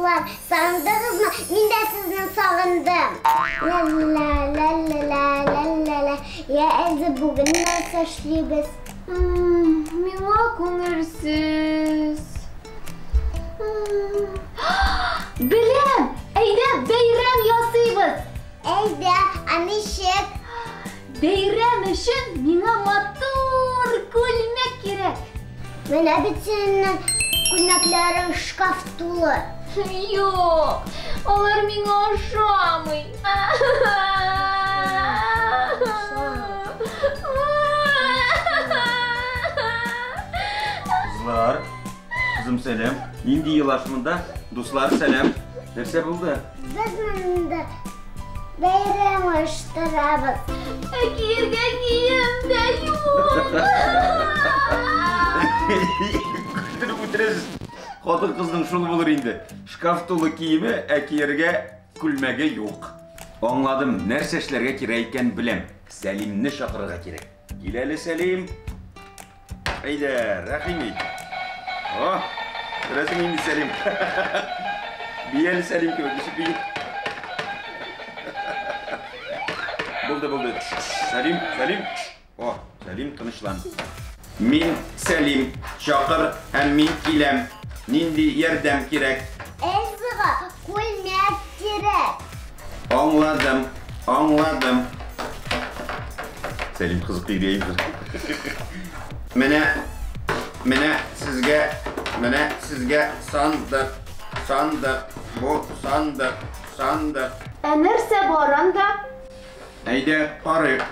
Дуслар, сагындыгызмы? Мин дә сезне сагындым. Ла-ла-ла-ла-ла-ла-ла. Я, Эльза, бүген нәрсә эшлибез? Миңа күңелсез. Беләм! Әйдә, бәйрәм ясыйбыз! Әйдә, ә ничек? Бәйрәм өчен миңа матур күлмәк кирәк. Менә бит синең күлмәкләрең шкаф тулы. Юк, алар миңа ошамый. Кызлар, кызым сәлам. Нинди елаш монда? Дуслар, сәлам. Нәрсә булды? Без монда бәйрәм оештырабыз. Ә киергә кием дә юк. Көлдереп үтерәсез. Хатын-кызның шул булыр инде. Шкаф тулы киеме, ә киергә күлмәге юк. Аңладым, нәрсә эшләргә кирәк икәнен беләм. Сәлимне чакырырга кирәк. Кил әле, Сәлим. Әйдә, рәхим ит. О, күрәсең инде, Сәлим. Бии әле Сәлим кебек, ничек бии? Булды, булды. Сәлим, Сәлим. О, Сәлим, тынычлан. Мин Сәлим, чакыр һәм мин киләм. Нинди ярдәм кирәк? Эльзага күлмәк кирәк. Аңладым, аңладым. Сәлим кызык йөри инде. Менә, менә сезгә, менә сезгә сандык, сандык, бу сандык, сандык. Ә нәрсә бар анда? Әйдә, карыйк.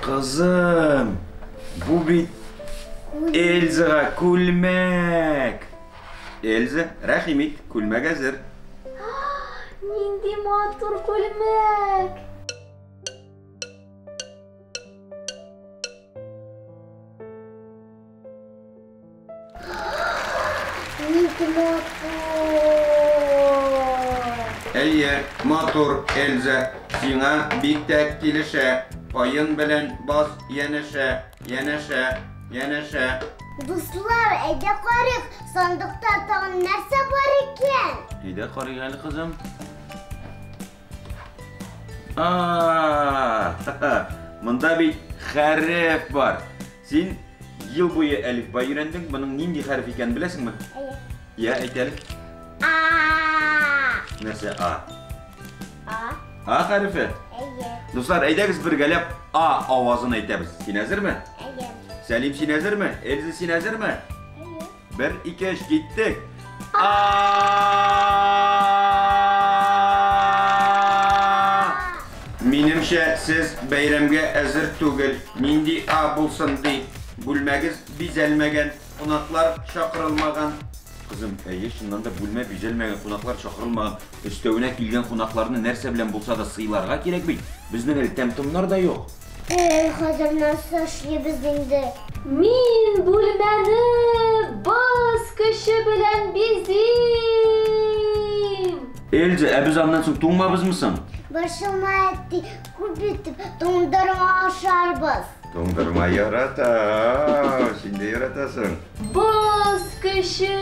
Кызым, бу бит Эльзага күлмәк. Эльза, рәхим ит, күлмәк әзер. Нинди матур күлмәк! Нинди матур! Әйе, матур, Эльза. Сиңа бик тә килешә. Каен белән бас янәшә, янәшә, янәшә. Дуслар, әйдә карыйк, сандыкта тагын нәрсә бар икән? Әйдә карыйк әле, кызым. А-а-а! Монда бит хәреф бар. Син ел буе әлифба өйрәндең, моның нинди хәреф икәнен беләсеңме? Әйе. Я, әйт әле. А. Нәрсә А? А. А хәрефе? Әйе. Дуслар, әйдәгез бергәләп А авазын әйтәбез. Син әзерме? Әйе. Сәлим, син әзерме? Эльза, син әзерме? Әйе. Бер, ике, өч, киттек. А! Минемчә, сез бәйрәмгә әзер түгел. Нинди А булсын ди? Бүлмәгез бизәлмәгән, кунаклар чакырылмаган. Кызым, әйе, чыннан да бүлмә бизәлмәгән, кунаклар чакырылмаган. Өстәвенә килгән кунакларны нәрсә белән булса да сыйларга кирәк бит. Безнең әле тәм-томнар да юк. Эй, хәзер нәрсә эшлибез инде? Мин бүлмәне боз көче белән бизим! Эльза, ә без аннан соң туңмабызмы соң? Борчылма, әти, күп итеп туңдырма ашарбыз. Туңдырма ярата, син дә яратасың. Боз көче!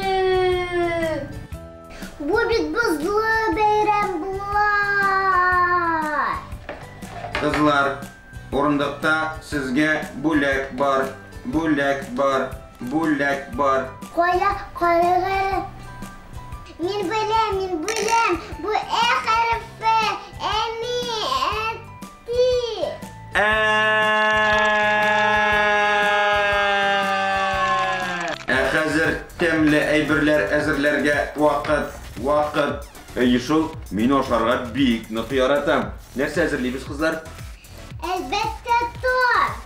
Бу бит бозлы бәйрәм була! Кызлар, урындыкта сезгә бүләк бар, бүләк бар, бүләк бар. Кая, карыйк әле. Мин беләм, мин беләм, бу Э хәрефе, әни, әти. Ә! Ә хәзер тәмле әйберләр әзерләргә вакыт, вакыт. Әйе шул, мин ашарга бик нык яратам. Нәрсә әзерлибез, кызлар? Әлбәттә, торт.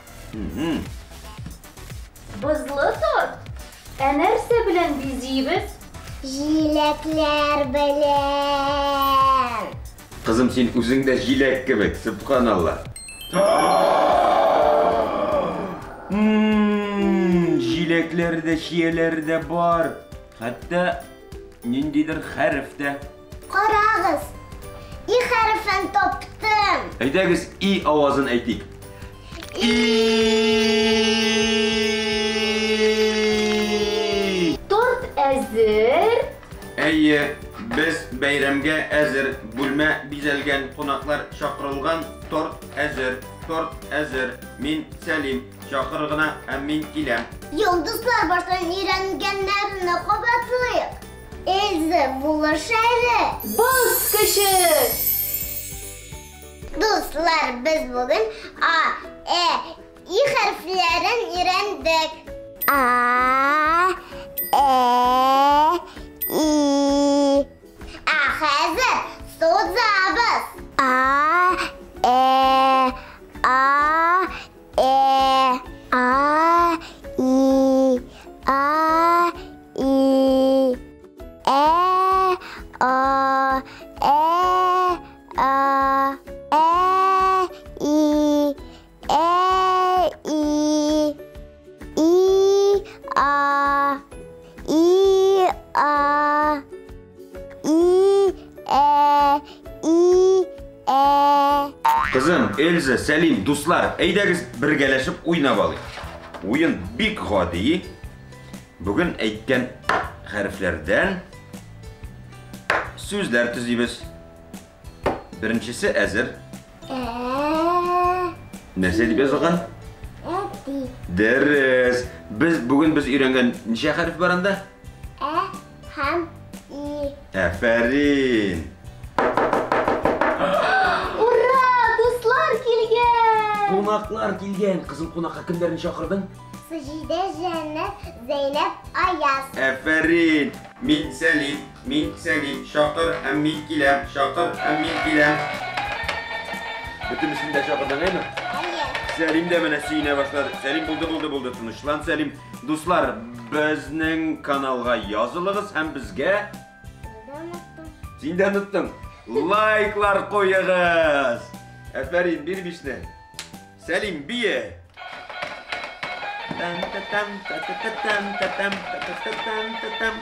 Бозлы торт? Ә нәрсә белән бизибез? Җиләкләр белән. Кызым, син үзең дә җиләк кебек, сөбханалла. Җиләкләр дә, чияләр дә бар. Хәтта ниндидер хәреф тә. Карагыз, И хәрефен таптым. Әйдәгез, И авазын әйтик. И! Әйе, без бәйрәмгә әзер. Бүлмә бизәлгән, кунаклар чакырылган, торт әзер, торт әзер. Мин Сәлим, чакыр гына һәм мин киләм. Йолдызлар баштан өйрәнгәннәрне кабатлыйк. Эльза, булыш әле. Боз көче! Дуслар, без бүген А, Э, И хәрефләрен өйрәндек. А, Э, И. Ә хәзер сузабыз. А, Э, А, Э, А, И, А, И, Э, А, Э, А, Э, И, Э, И, И, А, И, А, И, Э, И, Э. Кызым, Эльза, Сәлим, дуслар, әйдәгез бергәләшеп уйнап алыйк. Уен бик гади. Бүген әйткән хәрефләрдән сүзләр төзибез. Беренчесе әзер. Э, Нәрсә дип язылган? Әти. Дөрес. Без бүген без өйрәнгән ничә хәреф бар анда? Ә һәм И. Афәрин. Ура! Дуслар килгән! Кунаклар килгән. Кызым, кунакка кемнәрне чакырдың? Саҗидә, Җәннәт, Зәйнәб, Аяз. Афәрин. Мин Сәлим, мин Сәлим, чакыр һәм мин киләм, чакыр һәм мин киләм. Бөтенесен дә чакырдың, әйме? Әйе. Сәлим дә менә сөенә башлады. Сәлим булды, булды, булды. Тынычлан, Сәлим. Дуслар, безнең каналга язылыгыз һәм безгә Син дә оныттың. Син дә оныттың. Лайклар куегыз. Афәрин, бир бишне. Сәлим, бие. Там та там та та та там та там та та та там та там.